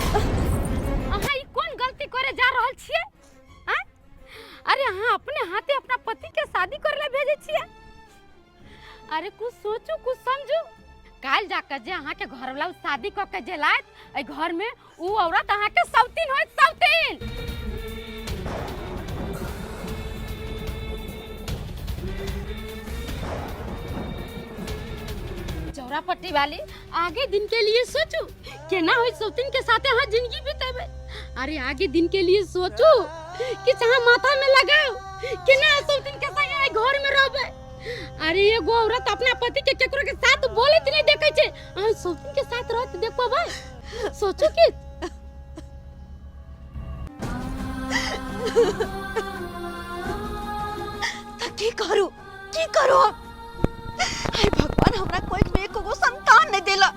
अहाँ ई कोन गलती करे जा रहल छियै आँय? अरे अहाँ अपने हाथे अपना पति के शादी करे ला भेजै छियै अरे कुछ सोचू कुछ समझू काल्हि जाकर जे अहाँके घरवाला शादी कऽ के जे लायत एहि घर में उ औरत अहाँके सौतीन होयत सौतीन चौरा पट्टी वाली आगे दिन के लिए सोचू केना होय सौतीन के साथे अहाँ जिंदगी बितेबै अरे आगे दिन के लिए सोचू कि अहाँ माथा में लगाओ केना सौतीन के संगे एहि घर में रहबै अरे एगो औरत अपना पति के केकरो के साथ बोलैत नहीं देखै छै अहाँ सौतीन के साथ रहत देख पबै सोचू कि त की करू की करू हम हे भगवान हमरा कोई में एको गो संतान नहीं देला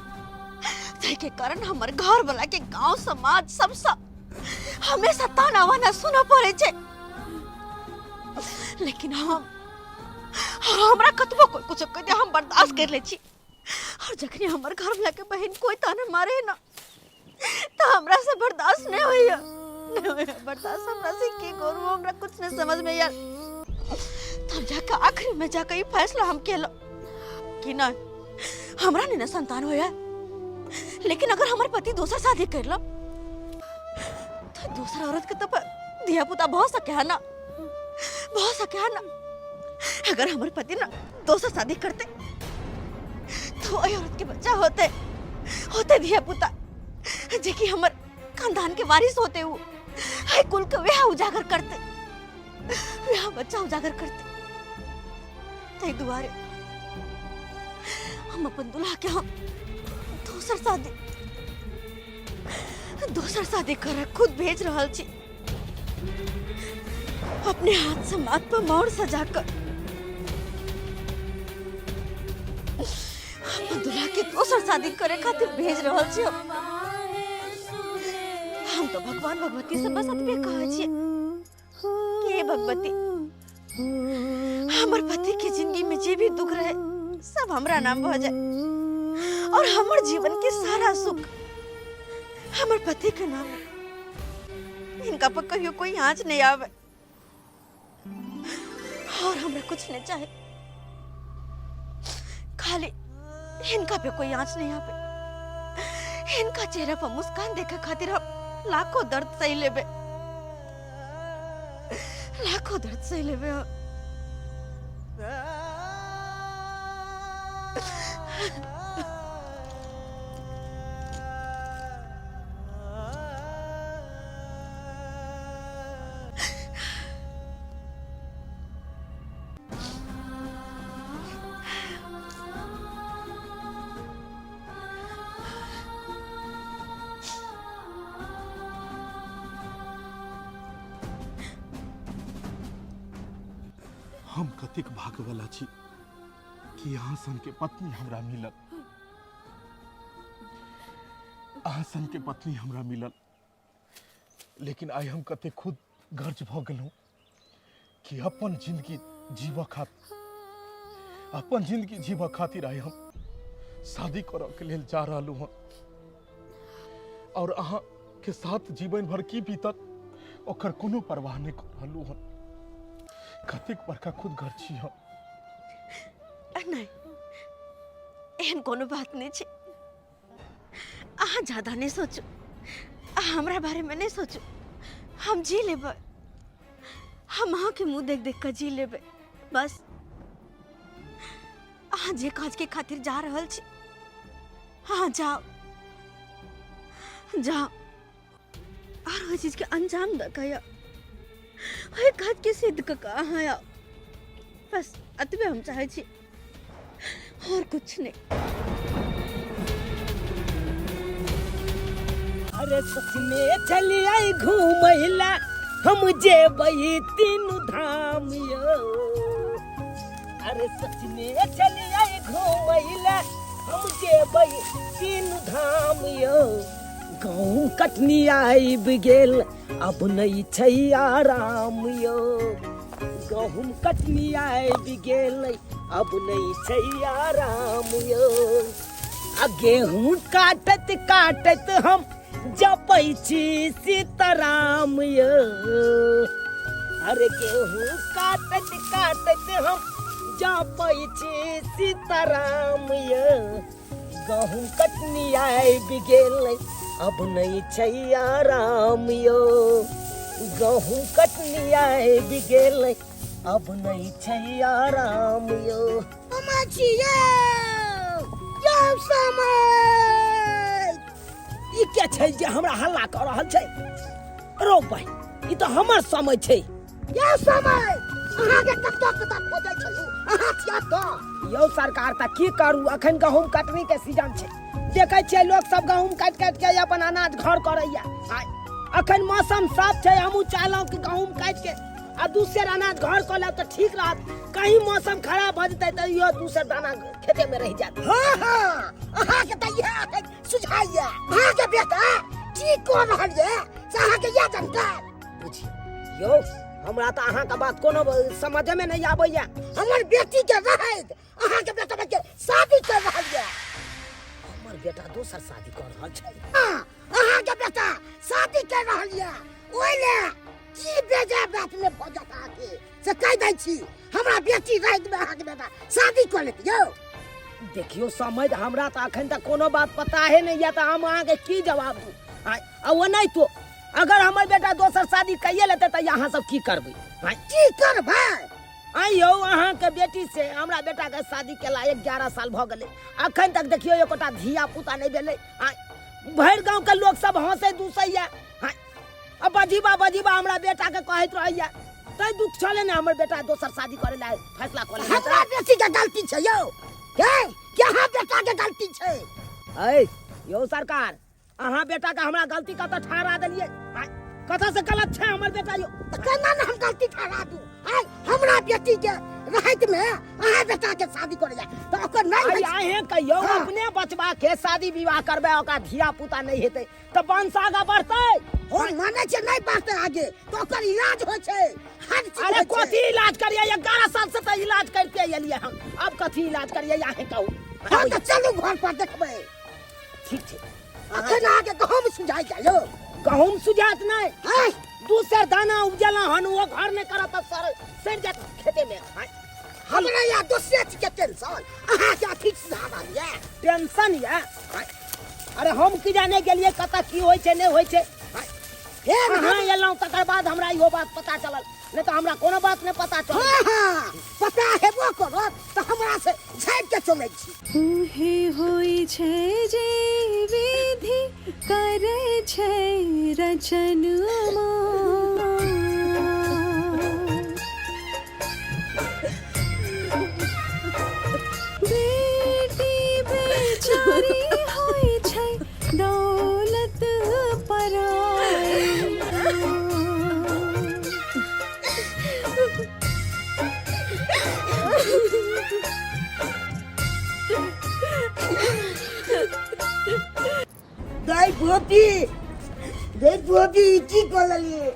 ताहि के कारण हमर घर वाला के गांव समाज सबसे हमेशा ताना वाना सुनऽ पड़े छै लेकिन हम और हमरा कतबो कोई कुछ कह दे हम बर्दाश्त कर ले छी और जखनी हमर घर वाला के बहन कोई ताना मारे ना तो हमरा से बर्दाश्त नहीं होइया नहीं होइया बर्दाश्त हमरा से की करू हमरा कुछ नहीं समझ में यार तब जाके आखिरी में जाके ई फैसला हम केलो कि नहीं हमरा नहीं ना संतान होया लेकिन अगर हमर पति दोसर शादी कर लो तो दूसरा औरत के तो धिया पुता भऽ सके है ना भऽ सके है ना अगर हमर पति ना दोसर शादी करते तो वही औरत के बच्चा होते होते धिया पुता जे कि हमर खानदान के वारिस होते वो हाय कुल के वह उजागर करते वह बच्चा उजागर करते तई दुआरे हम अपन दुल्हा के हम दोसर शादी दोसर शादी कर खुद भेज रहल छी अपने हाथ से माथ पर मोर सजा कर अपन दुल्हा के दोसर शादी करे खातिर भेज रहल छी हम। हम तो भगवान भगवती से बस एतबे कहै छियै कि हे भगवती हमर पति के जिंदगी में जे भी दुख रहे सब हमरा नाम भऽ जाए और हमर जीवन के सारा सुख हमर पति के नाम इनका पर कहियो कोई आँच नहीं आवे और हमरा कुछ नहीं चाहे खाली इनका पे कोई आँच नहीं आवे इनका चेहरा पर मुस्कान देखे खातिर हम लाखों दर्द सही लेबे लाखों दर्द सही लेबे हम। हम कतेक भाग्यवाला छी कि अहाँ सनके पत्नी हमरा मिलल, अहाँ सनके पत्नी हमरा मिलल। लेकिन आइ हम कतेक खुद गर्ज भऽ गेलहुँ कि अपन जिंदगी जीवऽ खातिर, अपन जिंदगी जीवऽ खातिर आइ हम शादी करऽ के लेल जा रहलहुँ हँ और अहाँ के साथ जीवन भर की बीतत ओकर कोनो परवाह नहि कऽ रहलहुँ हँ। कतेक बड़का खुद घर छी हम। नहि, एहन कोनो बात नहि छै। अहाँ ज्यादा नहि सोचू, अहाँ हमरा बारेमे नहि सोचू, हम जी लेबै। हम अहाँके मुँह देख देख कऽ जी लेबै। बस अहाँ जे काजके खातिर जा रहल छी, अहाँ जाउ जाउ आर ओहि चीजके अंजाम दऽ कऽ आउ, ओहि काजके सिद्ध कऽ कऽ अहाँ आउ। बस एतबे हम चाहै छी, और कुछ नहीं। अरे सपने चली आई घूमैला हम जेबै तीनू धाम यो। अरे सपने चली आई घूमैला हम जेबै तीनू धाम यो। गहूँ कटनी आबि गेल अब नहि छै आराम यो। गहूँ कटनी आबि गेल अब नहि छै आराम यो। आ गेहूँ काटत काटत हम जपै छी सीताराम यो। अरे गेहूँ काटत काटत हम जपै छी सीताराम यो। गहूँ कटनी आबि गेल अब नहि छै आराम यो। गहूँ कटनी आबि गेल अब नहि छै आराम यो। माछी यौ, यौ समय। ई के छै जे हमरा हल्ला कऽ रहल छै? रौ भाइ, ई तऽ हमर समय छै। यौ समय, अहाँके कतऽ कतऽ खोजै छलहुँ, अहाँ छियै तऽ। यौ सरकार, तऽ की करू, अखन गहूम कटनी के सीजन छै। देखै छियै लोक सब गहूम काटि काटि के अपन अनाज घर करैया। आ अखन मौसम साफ छै, हमहूँ चाहलहुँ कि गहूम काटि के आ दूसर अनाज घर कऽ लेब तऽ ठीक रहत। कहीं मौसम खराब भऽ जेतै तऽ इहो दूसर दाना खेते में रहि जायत। हाँ हाँ, अहाँके तऽ इएह अखन सुझाइया। अहाँके बेटा की कऽ रहल यऽ से अहाँके इएह जानकार। बुझियौ यौ, हमरा तऽ अहाँके बात कोनो समझे में नहि आबैया। हमर बेटी के रहैत अहाँके बेटा के शादी कर रहल यऽ। हमर बेटा दोसर शादी कर रहल छै? हाँ, अहाँके बेटा शादी कर रहल यऽ। ओहि ले की बेजा बात ने भऽ जात अहाँके से कहि दै छी। हमरा बेटी राति में अहाँके बेटा शादी कऽ लेत यौ। देखियौ समझ, हमरा तऽ अखन तक कोनो बात पता है नहीं यऽ, तऽ हम अहाँके की जवाब दू? आ ओ नहि तो अगर हमर बेटा दोसर शादी कैये लेतै तऽ अहाँ सब की करबै? की करबै? आइ यौ, अहाँके बेटी से हमरा बेटा के शादी केला 11 साल भऽ गेलै, अखन तक देखियौ एकोटा धिया पुता नहि भेलै। भरि गाँव के लोक सब हंसै दूसैया आ बजीबा बजीबा हमरा बेटा के कहैत रहैया। तै दुख छलै ने हमर बेटा दोसर शादी करे ला फैसला कऽ लेने। हमरा बेटी के गलती छै यौ, हे कि अहाँ बेटा के गलती छै? ऐ यौ सरकार, अहाँ बेटा के हमरा गलती कतऽ ठहरा देलियै? कतऽ से गलत छै हमर बेटा यौ? तऽ केना ने हम गलती ठहरा दू? आइ हमरा बेटी के रहैत में अहाँ बेटा के शादी करे जा तऽ ओकर नहि होइ। अहें कहियौ। हाँ। अपने बचबा के शादी विवाह करबै, ओकरा धिया पुता नहि हेतै तऽ वंश आगा बढ़तै? हम मानै छै नहि बढ़तै आगे, तऽ ओकर इलाज होइ छै हर चीज। अरे कथी इलाज करियै? 11 साल से तऽ इलाज करते एलियै हम, अब कथी इलाज करियै अहें कहू? हाँ तऽ चलू घर पर देखबै। ठीक छै। अखन अहाँके गहूम सुझाइ जाइयो? गहूम सुझात नहि, दूसर दाना उपजेला हन, वो घर नहि करत तऽ सर सड़ि जायत खेते में। हमरा यहाँ दोसरे चीज के टेंशन, अहाँके अथी सुझा रहल यऽ टेंशन यऽ। अरे हम की जाने गेलियै कतऽ की होइ छै नहि होइ छै। फेर अहाँ एलहुँ तकर बाद हमरा इहो बात पता चलल, नहि तऽ हमरा कोनो बात नहि पता चलल। हाँ हाँ, पता हेबो करत तऽ हमरा से झाड़ि के चलै छी। उहे होइ छै जे विधि करै छै रचनमा। बेटी बेचारी होइ छै दौलत पराई। दाई गोपी, दाई गोपी, की कऽ लेलियै?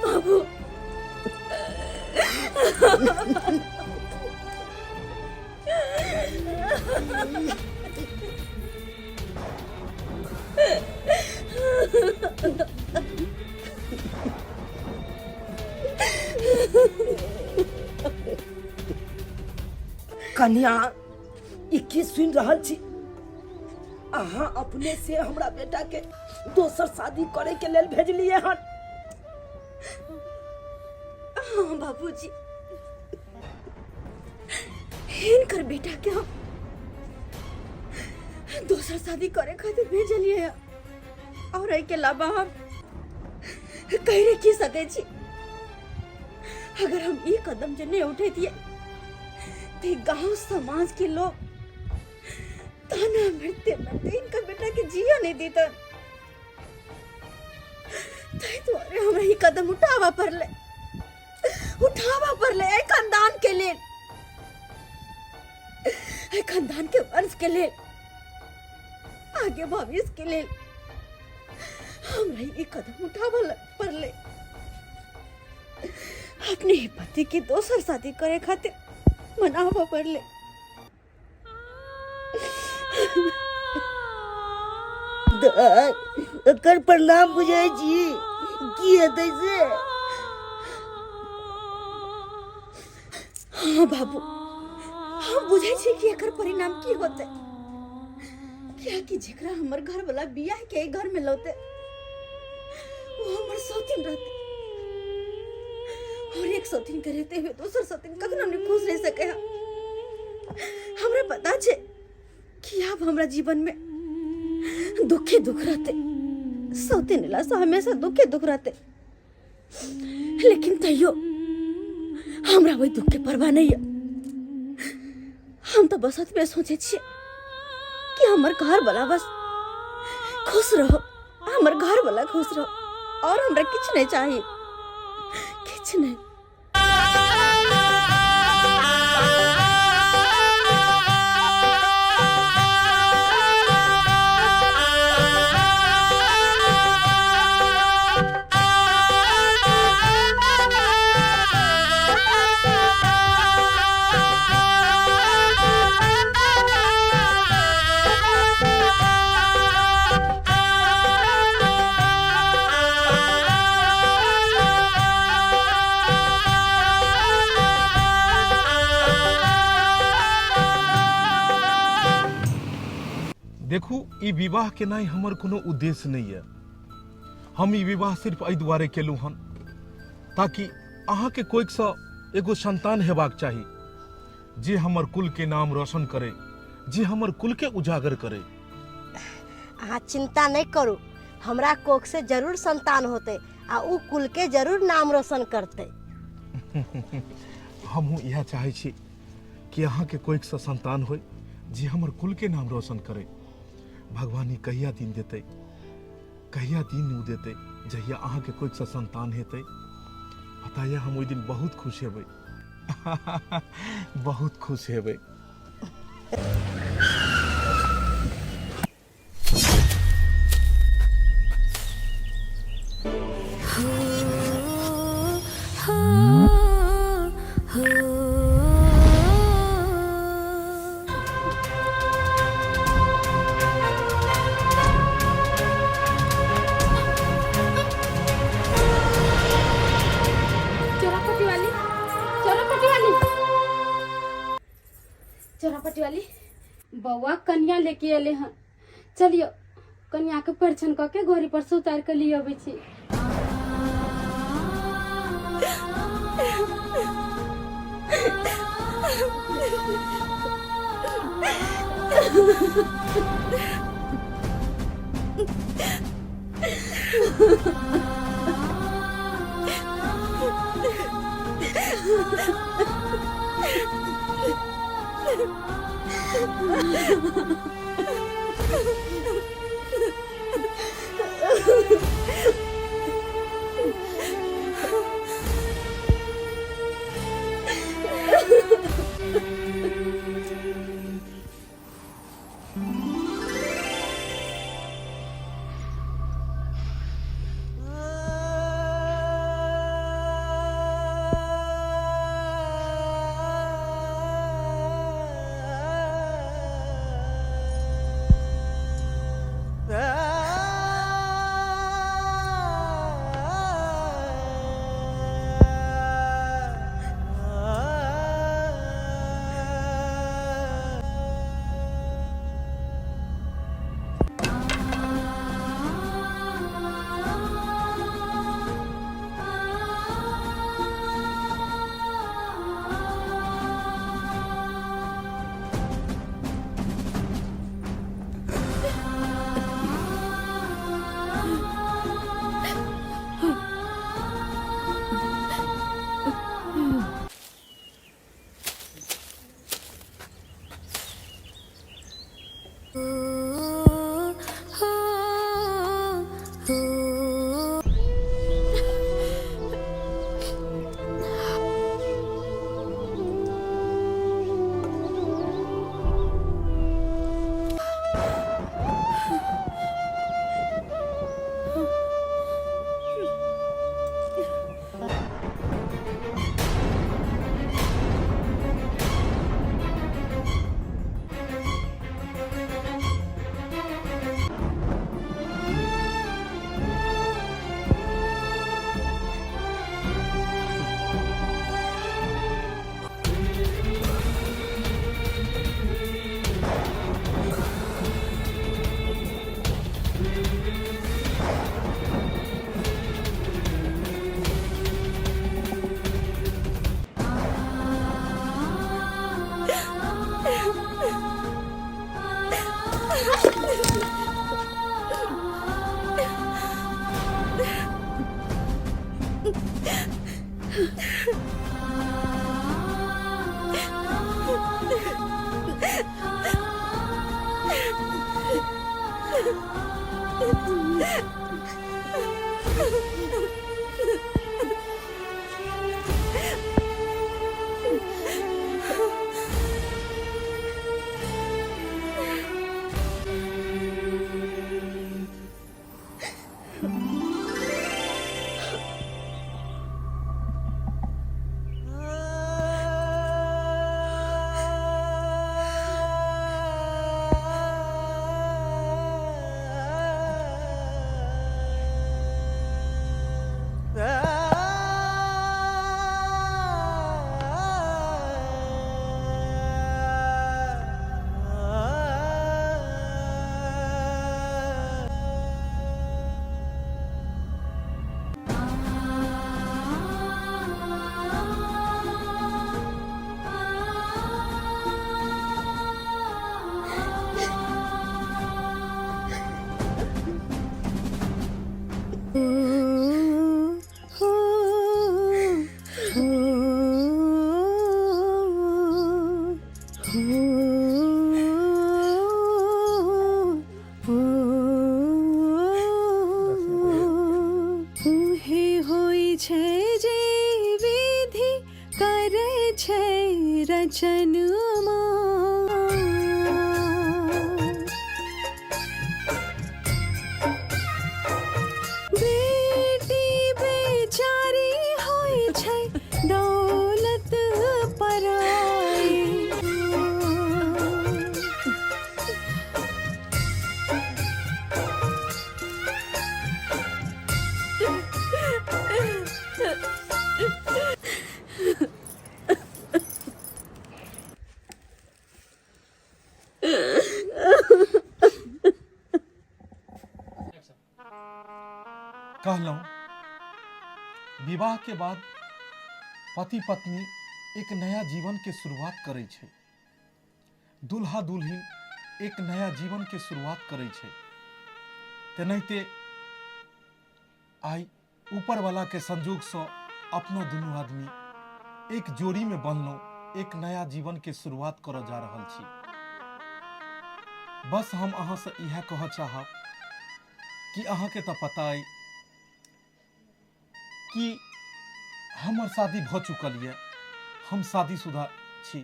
बाबू, कन्या, ई की सुनि रहल छी? अहाँ अपने से हमरा बेटा के दोसर शादी करे के लेल भेजलिए हन? हाँ बाबूजी, हिनकर बेटा के हम दोसर शादी करे खातिर भेजलिए हन और एहि के अलावा हम कहि की सकै छी? अगर हम ई कदम जे नहीं उठेतिए तो गांव समाज के लोग ताना मरते मरते इनका बेटा के जिया नहीं देता। ताहि दुआरे हमरा ई कदम उठावा पड़ले, उठावा पड़ले एहि खानदान के लेल, एहि खानदान के वंश के लेल, आगे भविष्य के लेल हमरा ई कदम उठावा पड़ले। अपने ही पति के दोसर शादी करे खातिर मनावा पड़ले। दाइ, एकर प्रणाम बुझै छी, की हेतै से? हाँ बाबू, हम बुझै छी कि एकर परिणाम की होतै, कियाकि जेकरा हमर घर वाला बियाह के एहि घर में लौते वो हमर सौतीन रहते और एक सौतीन के रहते हुए दोसर सौतीन कखनो नहीं खुश रह सके है। हमरा पता छे कि अब हमरा जीवन में दुखे दुख रहते, सौतीन एला से हमेशा दुखे दुख रहते, लेकिन तैयो हमरा ओहि दुख के परवाह नहीं है। हम तो बस एतबे सोचे छियै कि हमर घर वाला बस खुश रहो, हमर घर वाला खुश रहो और हमरा किछु नहीं चाहिए, किछु नहीं। देखू, ई विवाह केनाइ हमर कोनो उद्देश्य नहि यऽ। हम ई विवाह सिर्फ एहि दुआरे केलहुँ हन ताकि अहाँके कोइखसँ एगो संतान हेबाक चाही जे हमर कुल के नाम रोशन करे, जे हमर कुल के उजागर करे। अहाँ चिंता नहीं करू, हमरा कोख से जरूर संतान होते आ उ कुल के जरूर नाम रोशन करते। हमहूँ इएह चाहै छी कि अहाँके कोइखसँ संतान होय जे हमर कुल के नाम रोशन करे। भगवान ई कहिया दिन देतै, कहिया दिन ओ देतै जहिया अहाँके कोइखसँ संतान हेतै। पता यऽ, हम ओहि दिन बहुत खुश हेबै, बहुत खुश हेबै। चोरापट्टी वाली, चोरापट्टी वाली, चोरापट्टी वाली, बौआ कन्या लेके एले हन। चलियो, कन्या के परिछन कऽ के घोड़ी पर से उतार के लिए अबै छी। छै रचनमा। बेटी बेचारी होइ छै दौलत पराई। कहलहुँ, विवाह के बाद पति पत्नी एक नया जीवन के शुरुआत करै छै, दुल्हा दुल्हिन एक नया जीवन के शुरुआत करै छै। तेनाहिते आइ ऊपर वाला के संजोग से अपना दुनू आदमी एक जोड़ी में बनलहुँ, एक नया जीवन के शुरुआत करऽ जा रहल छी। बस हम अहाँ से इएह कहऽ चाहब कि अहाँके तऽ पता अइ कि हमर शादी भऽ चुकल यऽ, हम शादीशुदा छी,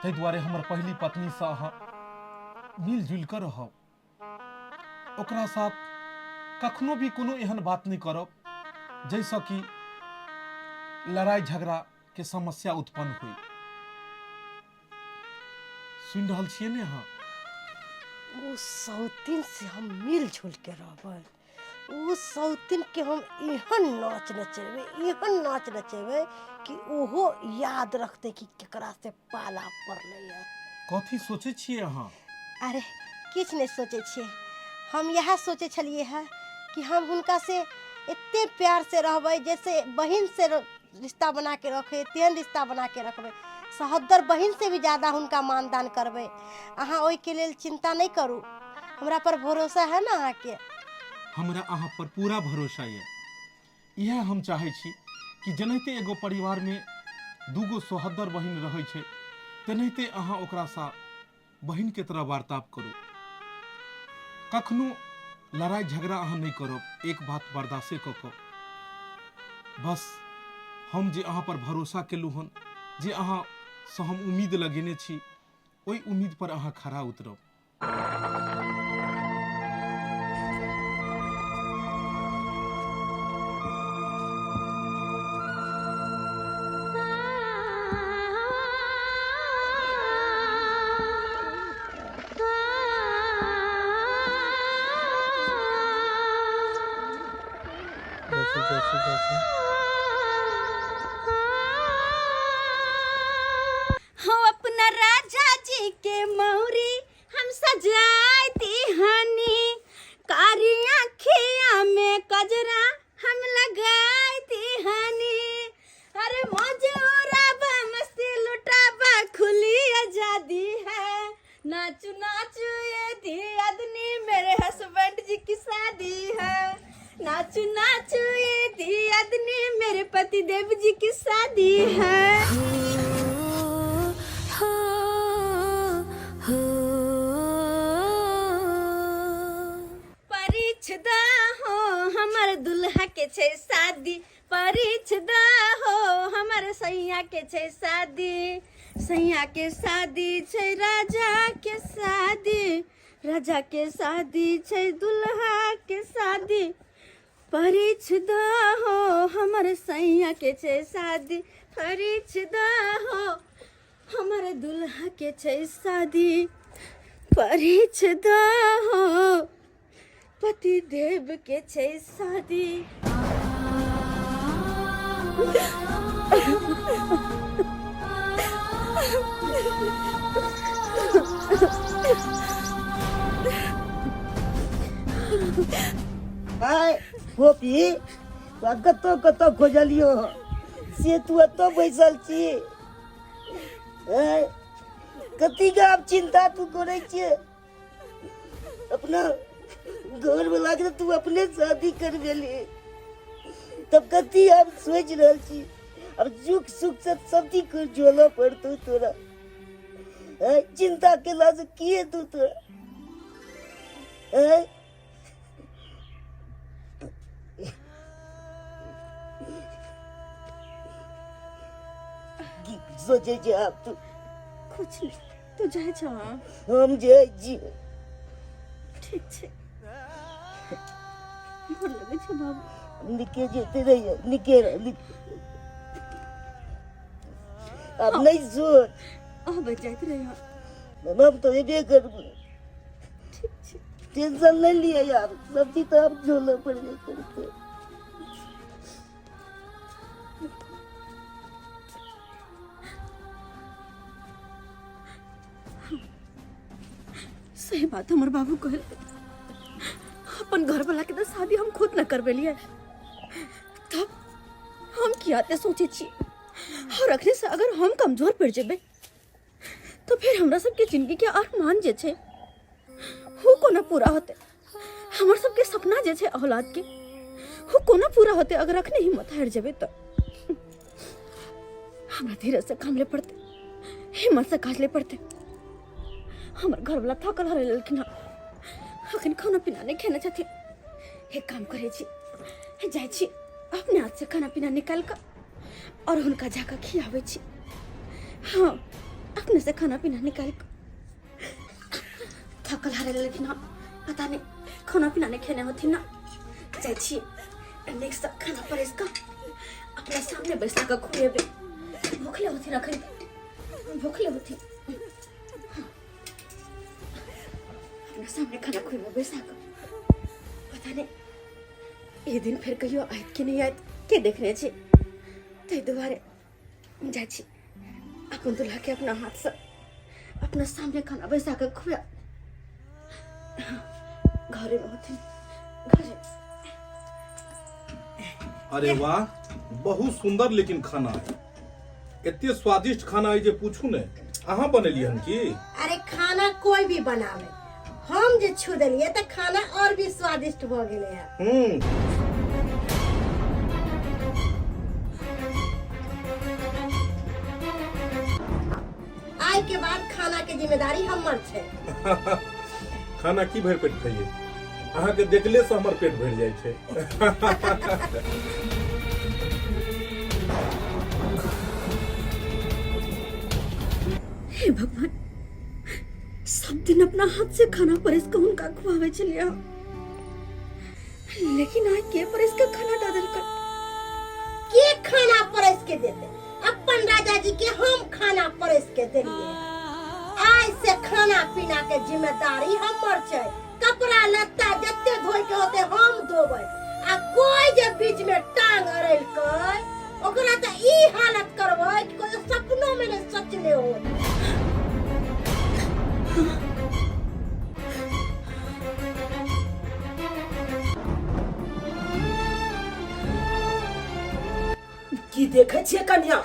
ताहि दुआरे हमर पहिली पत्नीसँ अहाँ मिलजुलि कऽ रहब, ओकरा साथ कखनो भी कोनो एहन बात नहि करब जाहिसँ कि लड़ाइ झगड़ाके समस्या उत्पन्न होइ। सुनि रहल छियै ने अहाँ? ओ सौतीन से हम मिल जुल के रहबै, ओ सौतीन के हम एहन नाच नचेबै, एहन नाच नचेबै कि ओहो याद रखतै कि केकरा से पाला पड़लै है। कथी सोचै छियै अहाँ? अरे किछु नहि सोचै छियै, हम इएह सोचै छलियै हँ कि हम हुनका से एते प्यार से रहबै, जैसे बहिन से रिश्ता बना के रखे तेहन रिश्ता बना के रखबै, सहोदर बहिन से भी ज़्यादा हुनका मानदान करबै। अहाँ ओहिके लेल चिंता नहि करू, हमरा पर भरोसा है ना अहाँके? हमरा अहाँ पर पूरा भरोसा यऽ। इएह हम चाहै छी कि जेनाहिते एगो परिवारमे दूगो सोहदर बहिन रहै छै, तेनाहिते अहाँ ओकरासँ बहिनके तरह वार्तालाप करू। कखनो लड़ाइ झगड़ा अहाँ नहि करब, एक बात बर्दाश्ते कऽ कऽ। बस हम जे अहाँ पर भरोसा केलहुँ हन, जे अहाँसँ हम उम्मीद लगेने छी, ओहि उम्मीद पर अहाँ खरा उतरब। हो अपना राजा जी के मौरी हम सजाए दीहनी, कारी आँखिया में कजरा हम लगाए दीहनी। अरे मौज उड़ाबा मस्ती लुटाबा खुली आजादी है, नाचू नाचू ये दी आदमी मेरे हस्बैंड जी की शादी है, नाचू नाचू ये दी आदमी मेरे पति देव जी की शादी है। परिछदा हो हमर दुल्हा के छै शादी, परिछदा हो हमर सैया के छै शादी, सैया के शादी छै राजा के शादी, राजा के शादी छै दुल्हा के शादी। परिछदा हो हमर सैया के छै शादी, परिछदा हो हमर दुल्हा के छै शादी, परिछदा हो पति देव के छै शादी। आय गोपी, तोरा कतऽ कतऽ खोजलियो से तू एतऽ बैसल छी। आय, कथी के आब चिंता तू करै छियै? अपना घर वाला के तू अपने शादी कर गेली, तब कथी आब सोच रहल छी? अब दुख सुख से सब चीज कर झोलऽ पड़तौ तोरा। आय, चिंता केला से की हेतौ तोरा? आय, की सोचे छै आब तू? कुछ नहीं, तू जाइ छ? हम जाइ छी। ठीक छै, गोर लगै छै बाबू। निके जेते रहिए, निके रह, निके। आब नहीं सोच। आबै जाइत रहिए। हम तो एबे करबै। ठीक छै। टेंशन नहीं लिया यार, सब चीज तो अब झोला पड़बे करते। सही बात हमर बाबू कहल, अपन घर वाला के तो शादी हम खुद न करबेलिए, तब हम किया ते सोचे छी। और अखने से अगर हम कमजोर पड़ जेबै तो फिर हमरा सबके जिंदगी के अरमान जे छै वो कोना पूरा होते? हमर सबके सपना जे छै औलाद के, वो कोना पूरा होते अगर अखने हिम्मत हारि जेबै? तो हमरा धीरज से काम ले पड़ते, हिम्मत से काज ले पड़ते। हमर घरवाला थकल हरे लेलखिन हँ, अखन खाना पीना नहि खेने छथिन। एक काम करै छी, जाइ छी अपने हाथ से खाना पीना निकालि कऽ और हुनका जाकऽ खियाबै छी। हाँ, अपने से खाना पीना निकालि कऽ। थकल हारे लेलखिन हँ, पता नहि खाना पीना नहि खेने होथिन ना। जाइ छी नीकसँ खाना परसि कऽ अपना सामने बैसा कऽ खुएबै। भूखले होथिन अखन, भूखले होथिन। अपना सामने खाना खुएबै बैसा कऽ। पता नहि ई दिन फेर कहियो आयत कि नहि आयत, के देखने छै। ताहि दुआरे जाइ छी अपन दुल्हा के अपना हाथ से अपना सामने खाना बैसा कऽ खुआ। घरे में होथिन, घरे। अरे वाह, बहुत सुंदर लेकिन खाना है, एते स्वादिष्ट खाना है जे पूछू ने। अहाँ बनेलियै हन की? अरे खाना कोई भी बनावे, हम जे छू देलियै तऽ खाना और भी स्वादिष्ट भऽ गेलै है। आइ के बाद खाना के जिम्मेदारी हमर छै। खाना की भरि पेट खाइए, अहाँके देखले से हमर पेट भरि जाइ छै। हे भगवान, सब दिन अपना हाथ से खाना परस के हुनका खुआवे छलियै, लेकिन आइ के परस के खाना दऽ देलकै? के खाना परस के देते? अपन राजा जी के हम खाना परस के देलिए। आइ से खाना पीना के जिम्मेदारी हमर छै। कपड़ा लत्ता जते धोए के होते हम धोबै, आ कोई जे बीच में टांग अड़ेलकै ओकरा तऽ ई हालत करबै कि कोई सपनो में नहीं सोचने हो। की देखै छियै कन्या,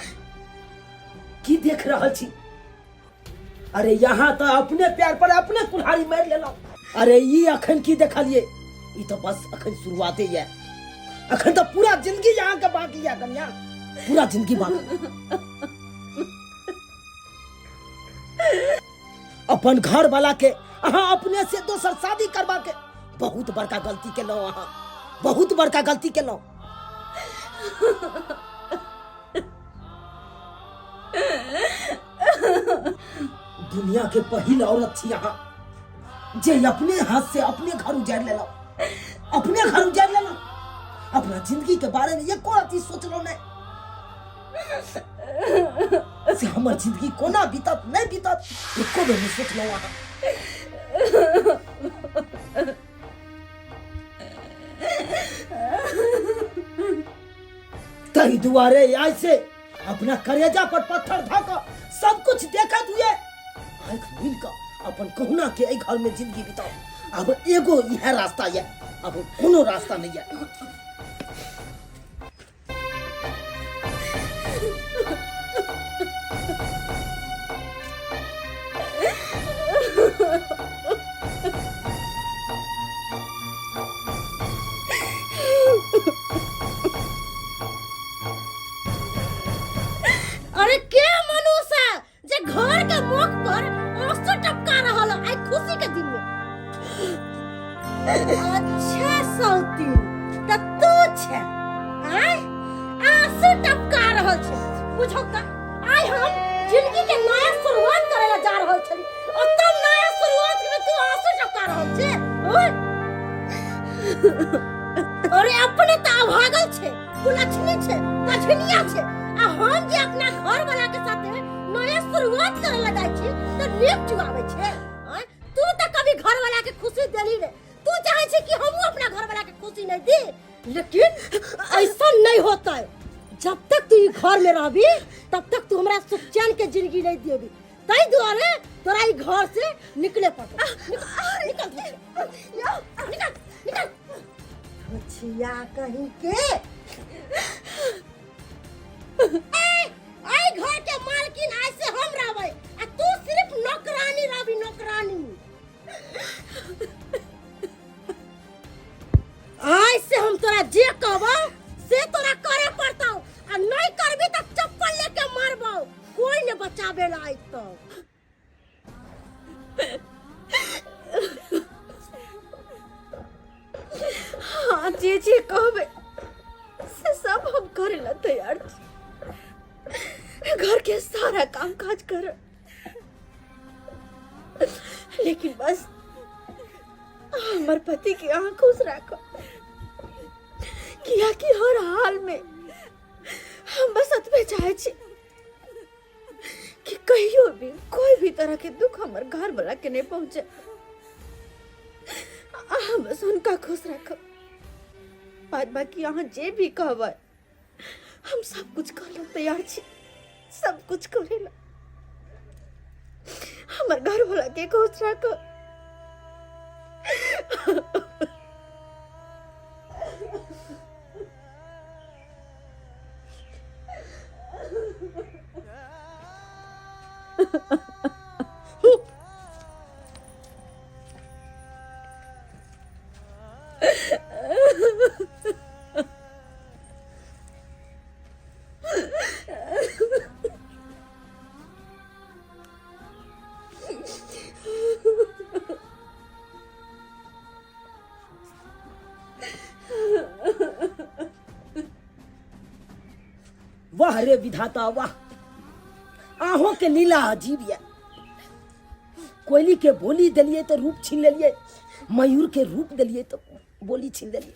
की देख रहल छी? अरे यहाँ तऽ अपने प्यार पर अपने कुल्हाड़ी मारि लेलहुँ। अरे ई अखन की देखलियै, ई तऽ बस अखन शुरुआते यऽ, अखन तऽ पूरा जिंदगी यहाँ के बाकी यऽ कन्या, पूरा जिंदगी बाकी। अपन घर वाला के अहाँ अपने से दोसर शादी करवा के बहुत बड़का गलती केलहुँ अहाँ, बहुत बड़का गलती केलहुँ। दुनिया के पहिल औरत छी अहाँ जे अपने हाथ से अपने घर उजाड़ि लेलहुँ, अपने घर उजाड़ि लेलहुँ। अपना जिंदगी के बारे में एको रत्ती सोचलहुँ नहीं से हमर जिंदगी कोना बीतत नहीं बीतत, एको बेर नहीं सोचलहुँ अहाँ। ताहि दुआरे आइ से अपना करेजा पर पत्थर धऽ कऽ सब कुछ देखत हुए आँखि मिल कऽ अपन कहुना के एहि घर में जिंदगी बिताओ। अब एगो इएह रास्ता यऽ, अब कोनो रास्ता नहीं यऽ। अरे के मनुष्य जे घर के मुख पर आंसू टपका रहल है आइ खुशी के दिन में? अच्छा सौती, त अरे अपने तऽ अभागल छै, कुलक्षणी छै, पछनिया छै, आ हम जे अपना घर वाला के साथे नया शुरुआत करे लग जाइ छी तऽ नीक चुआबै छै। आँय, तू तऽ कभी घर वाला के खुशी देली रे, तू चाहे छै कि हमहूँ अपना घर वाला के खुशी नहीं दी, लेकिन ऐसा नहीं होता है। जब तक तू ई घर में रहबी तब तक तू हमरा सुख चैन के जिंदगी नहीं देबी, ताहि दुआरे तोरा ई घर से निकले पड़तो। निकल, निकल, निकल, निकल। छिया कहीं के ए, आई घर के मालकिन आय से हम रहबै आ तू सिर्फ नौकरानी रहबी, नौकरानी। आय से हम तोरा जे कहबौ से तोरा करे पड़तौ, आ नहीं करबी त चप्पल लेके मारबौ, कोई ने बचाबे ला आयतौ। हाँ, जे जे कहबे से सब हम करे ला तैयार छी। घर के सारा काम काज कर, लेकिन बस हमर पति के अहाँ खुश राखो, किया कि हर हाल में हम बस एतबे चाहे छी कि कहियो भी कोई भी तरह के दुख हमर घर वाला के नहीं पहुंचे। अहाँ बस हुनका खुश राखब, बाद बाकी अहाँ जे भी कहबै हम सब कुछ करे ला तैयार छी, सब कुछ करे ला। हमर घर वाला के खुश राखब। वाह रे विधाता वाह, आहों के लीला अजीब ये। कोयली के बोली दिलिए तो रूप छीन लेलिए, मयूर के रूप दिलिए तो बोली छीन लेलिए।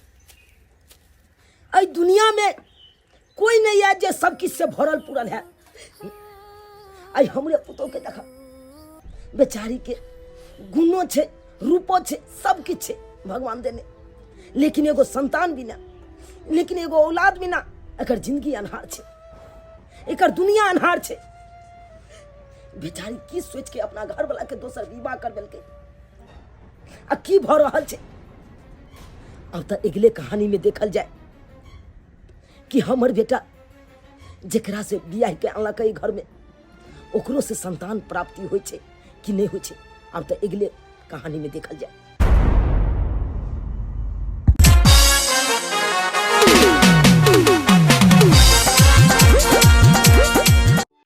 एहि दुनिया में कोई नहीं है जे सब किछु से भरल पुरल है। आई हमरे पुतोह के देखा, बेचारी के गुणो छे, रूपो छे, सब किछु छे भगवान देने, लेकिन एगो संतान बिना, लेकिन एगो औलाद बिना एकर जिंदगी अन्हार छे, एकर दुनिया अन्हार छे। बेचारी की सोच के अपना घर वाला के दोसर विवाह कर देलकै आ की भऽ रहल छे। अब तऽ अगले कहानी में देखल जाए कि हमर बेटा जेकरा से बियाह के अनलक एहि घर में, ओकरो से संतान प्राप्ति होइ छै कि नहि होइ छै। आब तऽ अगले कहानी में देखल जाए।